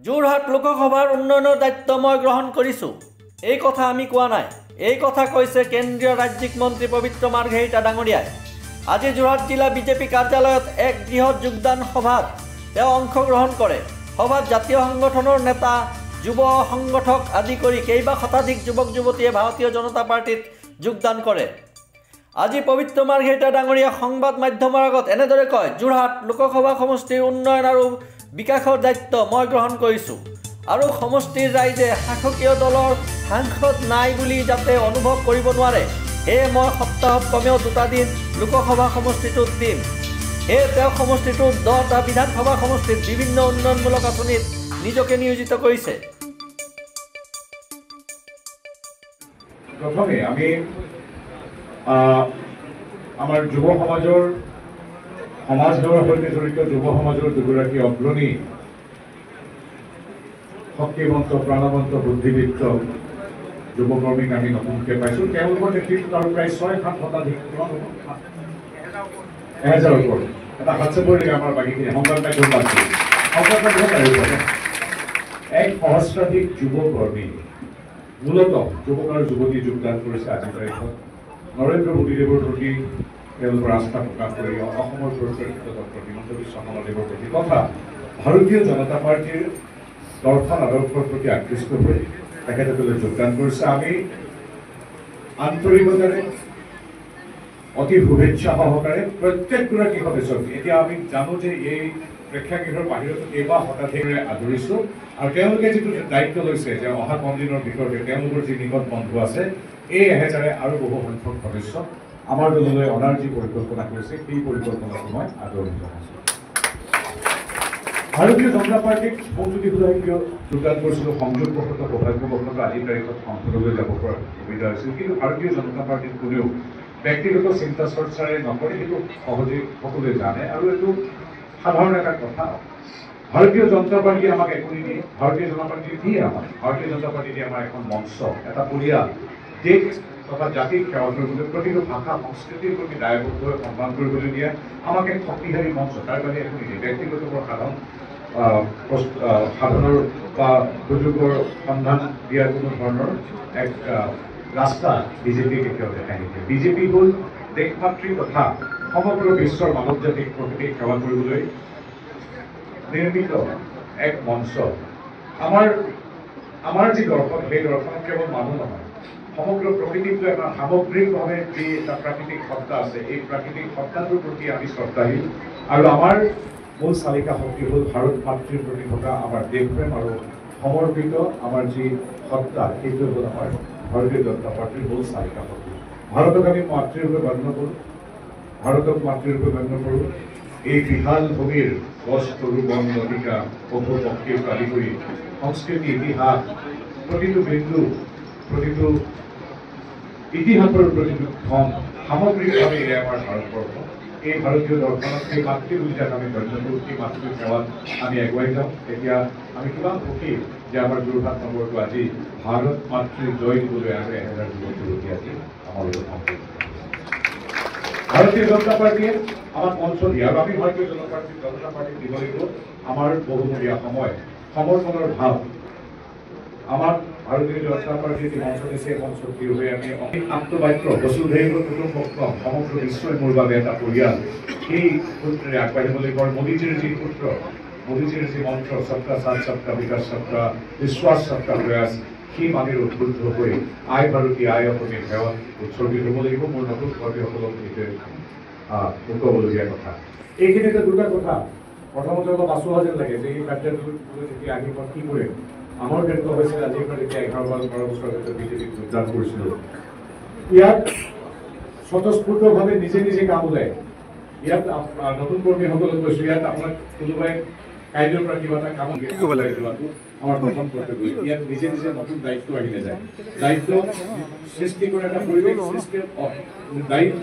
যোৰহাট লোকসভাৰ উন্নয়নৰ দায়িত্ব মই গ্ৰহণ কৰিছোঁ, এই কথা আমি কোৱা নাই, এই কথা কৈছে কেন্দ্ৰীয় ৰাজ্যিক মন্ত্ৰী পবিত্ৰ মাৰ্ঘেৰিটা ডাঙৰীয়াই। আজি যোৰহাট জিলা বিজেপি কাৰ্যালয়ত এক বৃহৎ যোগদান সভাত তেওঁ অংশগ্ৰহণ কৰে। সভাত জাতীয় সংগঠনৰ নেতা, যুৱ সংগঠক আদি কৰি কেইবা শতাধিক যুৱক যুৱতীয়ে ভাৰতীয় জনতা পাৰ্টীত যোগদান কৰে। আজি পবিত্ৰ মাৰ্ঘেৰিটা ডাঙৰীয়া সংবাদ মাধ্যমৰ আগত এনেদৰে কয়, যোৰহাট লোকসভা সমষ্টিৰ উন্নয়ন আৰু বিকাশৰ দায়িত্ব মই গ্ৰহণ কৰিছোঁ আৰু সমষ্টিৰ ৰাইজে শাসকীয় দলৰ সাংসদ নাই বুলি যাতে অনুভৱ কৰিব নোৱাৰে, সেয়ে মই সপ্তাহত কমেও দুটা দিন লোকসভা সমষ্টিটোত দিম। সেয়ে তেওঁ সমষ্টিটোত 10টা বিধানসভা সমষ্টিত বিভিন্ন উন্নয়নমূলক আঁচনিত নিজকে নিয়োজিত কৰিছে। প্ৰথমে আমি আমাৰ যুৱ সমাজৰ সমাজ সেৱাৰ সৈতে জড়িত যুৱ সমাজৰ দুগৰাকী অগ্ৰণী শক্তিৱন্ত, প্ৰাণৱন্ত, বুদ্ধিদীপ্ত যুৱকৰ্মীক আমি নতুনকৈ পাইছোঁ। তেওঁলোকৰ নেতৃত্বত আৰু প্ৰায় 6-7 শতাধিক, 1000 ওপৰত এটা হাত চাপৰি লাগে। আমাৰ বাকীখিনি সংবাদ মাধ্যম বাদ দি সংবাদ মাধ্যমত আহিব 1 সহস্ৰাধিক যুৱকৰ্মী, মূলতঃ যুৱক আৰু যুৱতী যোগদান কৰিছে আজিৰ তাৰিখত। নৰেন্দ্ৰ মোদীদেৱৰ প্ৰতি তেওঁলোকৰ আস্থা প্ৰকাশ কৰি অসমৰ পৰিপ্ৰেক্ষিতত ডক্টৰ হিমন্ত বিশ্ব শৰ্মাদেৱৰ প্ৰতি তথা ভাৰতীয় জনতা পাৰ্টীৰ দৰ্শন আদৰ্শৰ প্ৰতি আকৃষ্ট হৈ তেখেতসকলে যোগদান কৰিছে। আমি আন্তৰিকতাৰে অতি শুভেচ্ছা সহকাৰে প্ৰত্যেকগৰাকী সদস্যক এতিয়া আমি জানো যে এই প্ৰেক্ষাগৃহৰ বাহিৰতো কেইবা শতাধিকৰে আদৰিছোঁ আৰু তেওঁলোকে যিটো দায়িত্ব লৈছে যে অহা কম দিনৰ ভিতৰতে তেওঁলোকৰ যি নিকট বন্ধু আছে এই 1000 আৰু বহু সংখ্যক সদস্য আমাৰ দললৈ অনাৰ যি পৰিকল্পনা কৰিছে সেই পৰিকল্পনাটো মই আদৰণি জনাইছোঁ। ভাৰতীয় জনতা পাৰ্টীক মোক যদি সোধা কিয় যোগদান কৰিছিলোঁ, সংযোগবশতঃ সৌভাগ্যবশতঃ আজিৰ তাৰিখত সংসদলৈ যাব পৰাৰ সুবিধা হৈছিল, কিন্তু ভাৰতীয় জনতা পাৰ্টীত কোনেও ব্যক্তিগত চিন্তা চৰ্চাৰে নকৰে, সেইটো সহজেই সকলোৱে জানে আৰু এইটো সাধাৰণ এটা কথা। ভাৰতীয় জনতা পাৰ্টীয়ে আমাক একো নিদিয়ে, ভাৰতীয় জনতা পাৰ্টীয়ে দিয়ে আমাক। ভাৰতীয় জনতা পাৰ্টী দিয়ে আমাৰ এখন মঞ্চ, এটা পৰিয়াল, দেশ তথা জাতিক সেৱা কৰিবলৈ, প্ৰতিটো ভাষা সংস্কৃতিৰ প্ৰতি দায়বদ্ধ হৈ সন্মান কৰিবলৈ দিয়া আমাক এক শক্তিশালী মঞ্চ। তাৰ বাহিৰে একো নিদিয়ে। ব্যক্তিগত সাধন সাধনৰ বা সুযোগৰ সন্ধান দিয়াৰ কোনো ধৰণৰ এক ৰাস্তা বিজেপিয়ে কেতিয়াও দেখাই নিদিয়ে। বিজেপি হ'ল দেশ মাতৃ তথা সমগ্ৰ বিশ্বৰ মানৱ জাতিক প্ৰকৃতিক সেৱা কৰিবলৈ নিৰ্মিত এক মঞ্চ। আমাৰ যি দৰ্শন, সেই দৰ্শনত কেৱল মানুহ নহয়, সমগ্ৰ প্ৰকৃতিক লৈ আমাৰ সামগ্ৰিকভাৱে যি এটা প্ৰাকৃতিক সত্তা আছে, এই প্ৰাকৃতিক সত্তাটোৰ প্ৰতি আমি শ্ৰদ্ধাশীল আৰু আমাৰ মূল চালিকা শক্তি হ'ল ভাৰত মাতৃৰ প্ৰতি থকা আমাৰ দেশপ্ৰেম আৰু সমৰ্পিত আমাৰ যি সত্তা, সেইটোৱে হ'ল আমাৰ ভাৰতীয় জনতা পাৰ্টীৰ মূল চালিকা শক্তি। ভাৰতক আমি মাতৃৰূপে গণ্য কৰোঁ, ভাৰতক মাতৃৰূপে গণ্য কৰোঁ। এই বিশাল ভূমিৰ গছ, তৰু, বন, নদীকা, পশু পক্ষীৰ আদি কৰি সংস্কৃতি, ইতিহাস, প্ৰতিটো বিন্দু, প্ৰতিটো ইতিহাসৰ প্ৰতিটো ক্ষণ সামগ্ৰিকভাৱে এয়া আমাৰ ভাৰতবৰ্ষ। এই ভাৰতীয় দৰ্শনত সেই মাতৃ বুলি যাক আমি গণ্য কৰোঁ, সেই মাতৃৰ সেৱাত আমি আগুৱাই যাওঁ। এতিয়া আমি কিমান সুখী যে আমাৰ যোৰহাট নগৰটো আজি ভাৰত মাতৃৰ জয় দিবলৈ আৰু 1000 যুৱক যুৱতী আজি আমাৰ লগত সংযুক্ত। ভাৰতীয় জনতা পাৰ্টীয়ে আমাক মঞ্চ দিয়ে আৰু আমি ভাৰতীয় জনতা পাৰ্টীক দিব লাগিব আমাৰ বহুমূলীয়া সময়, সমৰ্পণৰ ভাৱ। আমাক ভাৰতীয় জনতা পাৰ্টীয়ে যি মঞ্চ দিছে, এই মঞ্চত থিয় হৈ আমি আত্মবাক্য বসুধৈৱ কুটুম্বকম, সমগ্ৰ বিশ্বই মোৰ বাবে এটা পৰিয়াল, সেই সূত্ৰেৰে আগবাঢ়িব লাগিব। আৰু মোদীজীৰ যি সূত্ৰ, মোদীজীৰ যি মন্ত্ৰ, সবকা সাথ, সবকা বিকাশ, সবকা বিশ্বাস, সবকা প্ৰয়াস, সেই বাণীৰ উদ্বুদ্ধ হৈ আই ভাৰতী আই অসমীয়া সেৱাত উৎসৰ্গিত হ'ব লাগিব। মোৰ নতুন কৰ্মীসকলক এইটোৱে ক'বলগীয়া কথা। এইখিনিতে দুটা কথা। প্ৰথমতে অলপ আচুহা যেন লাগে যে এই কাৰ্যালয়লৈ যেতিয়া আহি মই কি কৰিম। আমাৰ তেনেকুৱা হৈছিল আজিৰ পৰা যেতিয়া 11-12 বছৰ আগতে বিজেপিত যোগদান কৰিছিলোঁ, ইয়াত স্বতঃস্ফূৰ্তভাৱে নিজে নিজে কাম ওলায়। ইয়াত নতুন কৰ্মীসকলক কৈছোঁ, ইয়াত আপোনাক কোনোবাই কাইলৈৰ পৰা কিবা এটা কামত যোৱাটো আমাৰ প্ৰথম কৰ্তব্য। ইয়াত নিজে নিজে নতুন দায়িত্ব আহি নাযায়। দায়িত্ব সৃষ্টি কৰা এটা পৰিৱেশ সৃষ্টি,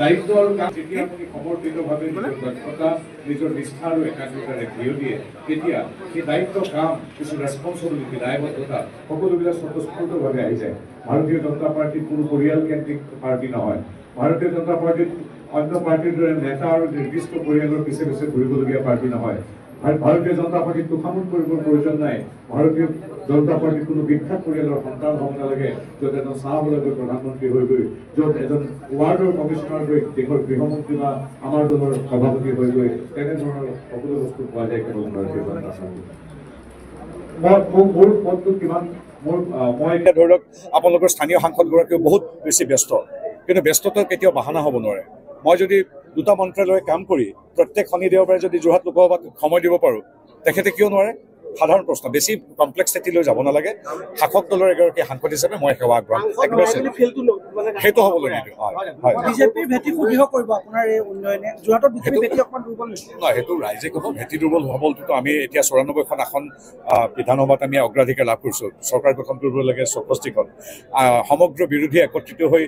দায়িত্ব আৰু কাম যেতিয়া আপুনি সমৰ্পিতভাৱে নিজৰ দক্ষতা, নিজৰ নিষ্ঠা আৰু একাগ্ৰতাৰে থিয় দিয়ে, তেতিয়া সেই দায়িত্ব, কাম, কিছু ৰেচপনচিবিলিটি, দায়বদ্ধতা সকলোবিলাক স্বতঃস্ফূৰ্তভাৱে আহি যায়। ভাৰতীয় জনতা পাৰ্টী কোনো পৰিয়ালকেন্দ্ৰিক পাৰ্টী নহয়। ভাৰতীয় জনতা পাৰ্টীত অন্য পাৰ্টীৰ দৰে নেতা আৰু নিৰ্দিষ্ট পৰিয়ালৰ পিছে পিছে ঘূৰিবলগীয়া পাৰ্টী নহয়। ভাৰতীয় জনতা পাৰ্টীক তোষামোদ কৰিবৰ প্ৰয়োজন নাই। ভাৰতীয় জনতা পাৰ্টীৰ কোনো বিখ্যাত পৰিয়ালৰ সন্তান হ'ব নালাগে, য'ত এজন চাহবলৈ গৈ প্ৰধানমন্ত্ৰী হৈ গৈ, য'ত এজন ৱাৰ্ডৰ কমিশ্যনাৰ গৈ দেশৰ গৃহমন্ত্ৰী বা আমাৰ দলৰ সভাপতি হৈ গৈ, তেনেধৰণৰ সকলো বস্তু পোৱা যায় কেৱল ভাৰতীয় জনতা পাৰ্টী। মোৰ পদটো কিমান মোৰ মই এতিয়া ধৰি লওক আপোনালোকৰ স্থানীয় সাংসদগৰাকীও বহুত বেছি ব্যস্ত, কিন্তু ব্যস্ততা কেতিয়াও বাহানা হ'ব নোৱাৰে। মই যদি দুটা মন্ত্ৰালয়ে কাম কৰি প্ৰত্যেক শনি দেওবাৰে যদি যোৰহাট লোকসভাত সময় দিব পাৰোঁ, তেখেতে কিয় নোৱাৰে? সাধাৰণ প্ৰশ্ন, বেছি কমপ্লেক্সিটি লৈ যাব নালাগে। শাসক দলৰ এগৰাকী সাংসদ হিচাপে মই সেৱা আগবঢ়াম, সেইটো হ'বলৈ নিদিওঁ। নহয়, সেইটো ৰাইজে ক'ব। ভেটি দুৰ্বল হ'বলটোতো আমি এতিয়া 94খন আসন বিধানসভাত আমি অগ্ৰাধিকাৰ লাভ কৰিছোঁ। চৰকাৰ গঠন কৰিব লাগে 64খন। সমগ্ৰ বিৰোধী একত্ৰিত হৈ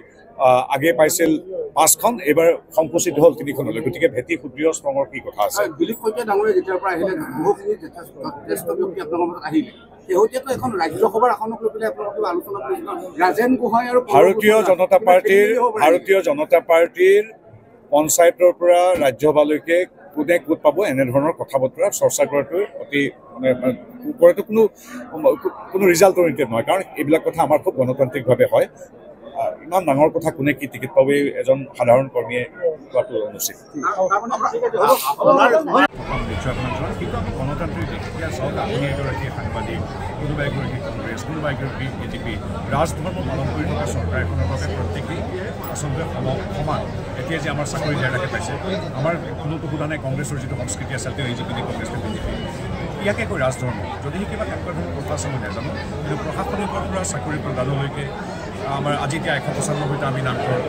আগে পাইছিল 5খন, এইবাৰ সংকুচিত হ'ল 3খনলৈ। গতিকে ভেটি সুদৃঢ় ষ্ট্ৰঙৰ কি কথা আছে? দিলীপ শইকীয়া ডাঙৰীয়া যেতিয়াৰ পৰা আহিলে বহুখিনি জ্যেষ্ঠ ব্যক্তি আপোনালোকৰ মাজত আহিলে, শেহতীয়াকৈ এখন ৰাজ্যসভাৰ আসনক লৈ পেলাই আপোনালোকে আলোচনা কৰিছিল ৰাজেন গোহাঁই আৰু ভাৰতীয় জনতা পাৰ্টীৰ পঞ্চায়তৰ পৰা ৰাজ্যসভালৈকে কোনে ক'ত পাব এনেধৰণৰ কথা বতৰা চৰ্চা কৰাটো অতি মানে কৰাটো কোনো কোনো ৰিজাল্ট অৰিয়েণ্টেড নহয়, কাৰণ এইবিলাক কথা আমাৰ খুব গণতান্ত্ৰিকভাৱে হয়। ইমান ডাঙৰ কথা কোনে কি টিকেট পাব এজন সাধাৰণ কৰ্মীয়ে কোৱাটো অনুচিত। কিন্তু আমি গণতান্ত্ৰিক দেশ। এতিয়া চাওক, আপুনি এগৰাকী সাংবাদিক, কোনোবা এগৰাকী কংগ্ৰেছ, কোনোবা এগৰাকী বিজেপি, ৰাজধৰ্ম পালন কৰি থকা চৰকাৰ এখনৰ বাবে প্ৰত্যেকেই আচলতে সমান। এতিয়া যে আমাৰ চাকৰি 1.5 লাখে পাইছে, আমাৰ কোনোতো সোধা নাই কংগ্ৰেছৰ যিটো সংস্কৃতি আছিল তেওঁ এ জি পি নে কংগ্ৰেছ নে বিজেপি, ইয়াকে কৈ ৰাজধৰ্ম। যদিহে কিবা তেনেকুৱা ধৰণৰ কথা আছে মই নাজানো, কিন্তু প্ৰশাসনিকৰ পৰা চাকৰি প্ৰদানলৈকে আমাৰ আজি এতিয়া 195টা আমি নামঘৰ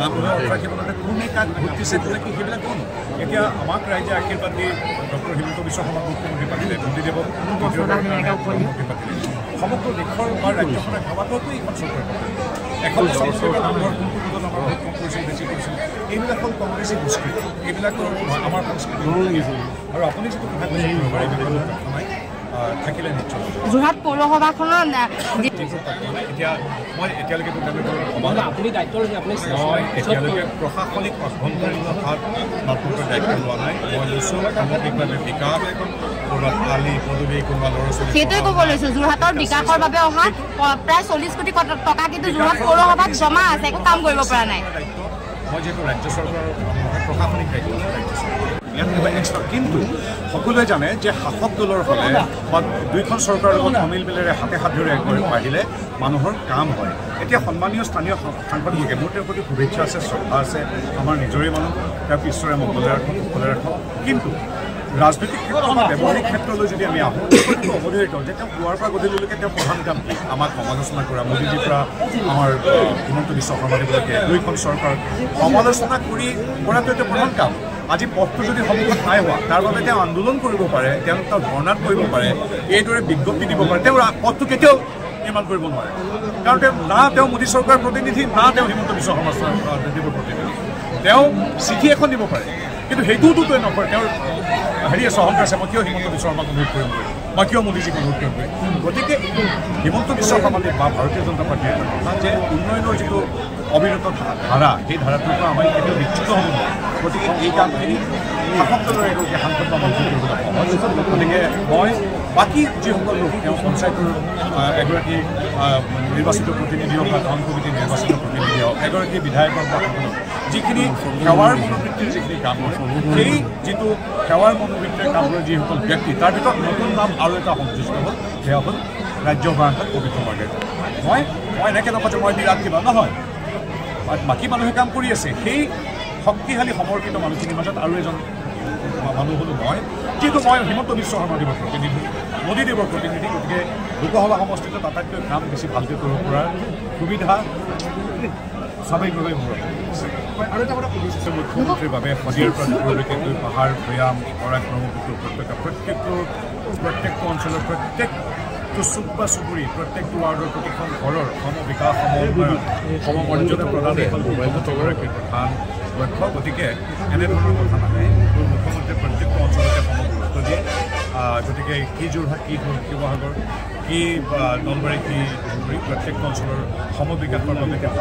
নামঘৰ ৰাখিব লাগে। কোনে কাক ভোট দিছে কোনে কি সেইবিলাক কোন? এতিয়া আমাক ৰাইজে আশীৰ্বাদ দি ডক্টৰ হিমন্ত বিশ্ব শৰ্মাক মুখ্যমন্ত্ৰী পাতিলে, মোদীদেৱক মুখ্যমন্ত্ৰী পাতিলে, সমগ্ৰ দেশৰ বা ৰাজ্যখনৰ সেৱাটোতো এইখন চৰকাৰ কৰ্তব্য। 195টা নামঘৰ কোনটো গোটত আমাৰ ভোট কম কৰিছিল বেছি কৰিছিল, এইবিলাক হ'ল কংগ্ৰেছী সংস্কৃতি, এইবিলাকৰ আমাৰ সংস্কৃতি। আৰু আপুনি যিটো কথা কৈছে এই থাকিলে নিশ্চয় যোৰহাট পৌৰসভাখনৰ এতিয়া মই এতিয়ালৈকে মই এতিয়ালৈকে প্ৰশাসনিক অভ্যন্তৰীণ কথাত নতুনকৈ দায়িত্ব লোৱা নাই। মই লৈছোঁ সামগ্ৰিকভাৱে বিকাশ, ক'ৰবাত আলি পদূলি, কোনোবা ল'ৰা ছোৱালী, সেইটোৱে ক'ব লৈছোঁ। যোৰহাটৰ বিকাশৰ বাবে অহা প্ৰায় 40 কোটি টকা কিন্তু যোৰহাট পৌৰসভাত জমা আছে, একো কাম কৰিব পৰা নাই। মই যিহেতু ৰাজ্য চৰকাৰৰ প্ৰশাসনিক দায়িত্ব ৰাজ্য চৰকাৰ ইয়াত কিবা এক্সট্ৰা, কিন্তু সকলোৱে জানে যে শাসক দলৰ হ'লে বা দুইখন চৰকাৰৰ লগত সমিল মিলেৰে হাতে হাত ধৰি আগবাঢ়িলে মানুহৰ কাম হয়। এতিয়া সন্মানীয় স্থানীয় সাংসদগৰাকী, মোৰ তেওঁৰ প্ৰতি শুভেচ্ছা আছে, শ্ৰদ্ধা আছে, আমাৰ নিজৰে মানুহ, তেওঁক ঈশ্বৰে মংগলে ৰাখক, কুশলে ৰাখক। কিন্তু ৰাজনৈতিক ক্ষেত্ৰ বা ব্যৱহাৰিক ক্ষেত্ৰলৈ যদি আমি আহোঁ, সেইটো অৱধাৰিত যে তেওঁ পুৱাৰ পৰা গধূলিলৈকে তেওঁ প্ৰধান কাম কি? আমাক সমালোচনা কৰা, মোদীজীৰ পৰা আমাৰ হিমন্ত বিশ্ব শৰ্মাদেৱলৈকে দুইখন চৰকাৰক সমালোচনা কৰি কৰাটো এটা প্ৰধান কাম। আজি পথটো যদি সন্মুখত নাই হোৱা, তাৰ বাবে তেওঁ আন্দোলন কৰিব পাৰে, তেওঁলোক তেওঁ ধৰ্ণাত কৰিব পাৰে, এইদৰে বিজ্ঞপ্তি দিব পাৰে। তেওঁ পথটো কেতিয়াও নিৰ্মাণ কৰিব নোৱাৰে, কাৰণ তেওঁ না তেওঁ মোদী চৰকাৰৰ প্ৰতিনিধি, না তেওঁ হিমন্ত বিশ্ব শৰ্মা দেৱৰ প্ৰতিনিধি। তেওঁ চিঠি এখন দিব পাৰে, কিন্তু সেইটোতো তেওঁ নকৰে। তেওঁৰ হেৰি আছে, অহংকাৰ আছে, মই কিয় হিমন্ত বিশ্ব শৰ্মাক অনুৰোধ কৰিম গৈ, মই কিয় মোদীজীক অনুৰোধ কৰিম গৈ। গতিকে হিমন্ত বিশ্ব শৰ্মাদেৱ বা ভাৰতীয় জনতা পাৰ্টীৰ এটা কথা যে উন্নয়নৰ যিটো অবিৰত ধাৰা, সেই ধাৰাটোৰ পৰা আমি কেতিয়াও বিচ্যুত হ'ব নোৱাৰোঁ। গতিকে এই কামখিনি শাসক দলৰ এগৰাকী সাংসদ বা মন্ত্ৰী কৰিবলৈ সহজ। গতিকে মই বাকী যিসকল লোক, তেওঁ পঞ্চায়তৰ এগৰাকী নিৰ্বাচিত প্ৰতিনিধি হওক বা টাউন কমিটিৰ নিৰ্বাচিত প্ৰতিনিধি হওক, এগৰাকী বিধায়ক হওক বা সকলো যিখিনি সেৱাৰ মনোবৃত্তিৰ যিখিনি কাম কৰে, সেই যিটো সেৱাৰ মনোবৃত্তিৰ কাম কৰে যিসকল ব্যক্তি, তাৰ ভিতৰত নতুন নাম আৰু এটা সংযোজিত হ'ল, সেয়া হ'ল ৰাজ্যসভাৰ সাংসদ পবিত্ৰ মাৰ্ঘেৰিটা। মই এনেকৈ নকওঁ যে মই বিৰাট কিবা নহয়, বাকী মানুহে কাম কৰি আছে। সেই শক্তিশালী সমৰ্পিত মানুহখিনিৰ মাজত আৰু এজন মানুহ হ'লো মই, যিহেতু মই হিমন্ত বিশ্ব শৰ্মাদেৱৰ প্ৰতিনিধি, মোদীদেৱৰ প্ৰতিনিধি। গতিকে লোকসভা সমষ্টিটোত আটাইতকৈ কাম বেছি ভালকৈ কৰিব পৰাৰ সুবিধা স্বাভাৱিকভাৱে মোৰ আছে। আৰু এটা কথা সুধিছে, মুখ্যমন্ত্ৰীৰ বাবে শদিয়াৰ পৰা ডিব্ৰুগড়লৈকে গৈ পাহাৰ, ভৈয়াম, বৰাক, ব্ৰহ্মপুত্ৰ উপত্যকা প্ৰত্যেকটো অঞ্চলৰ প্ৰত্যেকটো চুক বা চুবুৰী, প্ৰত্যেকটো ৱাৰ্ডৰ প্ৰতিখন ঘৰৰ সম বিকাশ, সম উন্নয়ন, সমমৰ্যাদা প্ৰদান এখন মুখ্যমন্ত্ৰীগৰাকীৰ প্ৰধান লক্ষ্য। গতিকে এনেধৰণৰ কথা নাহে। মুখ্যমন্ত্ৰীয়ে প্ৰত্যেকটো অঞ্চলতে সম গুৰুত্ব দিয়ে। গতিকে কি যোৰহাট, কি শিৱসাগৰ, কি নলবাৰী, কি ধুবুৰী, প্ৰত্যেকটো অঞ্চলৰ সম বিকাশৰ বাবে তেওঁ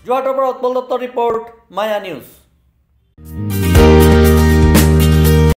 যোৰহাটৰ পৰা উৎপল দত্তৰ ৰিপৰ্ট, মায়া নিউজ।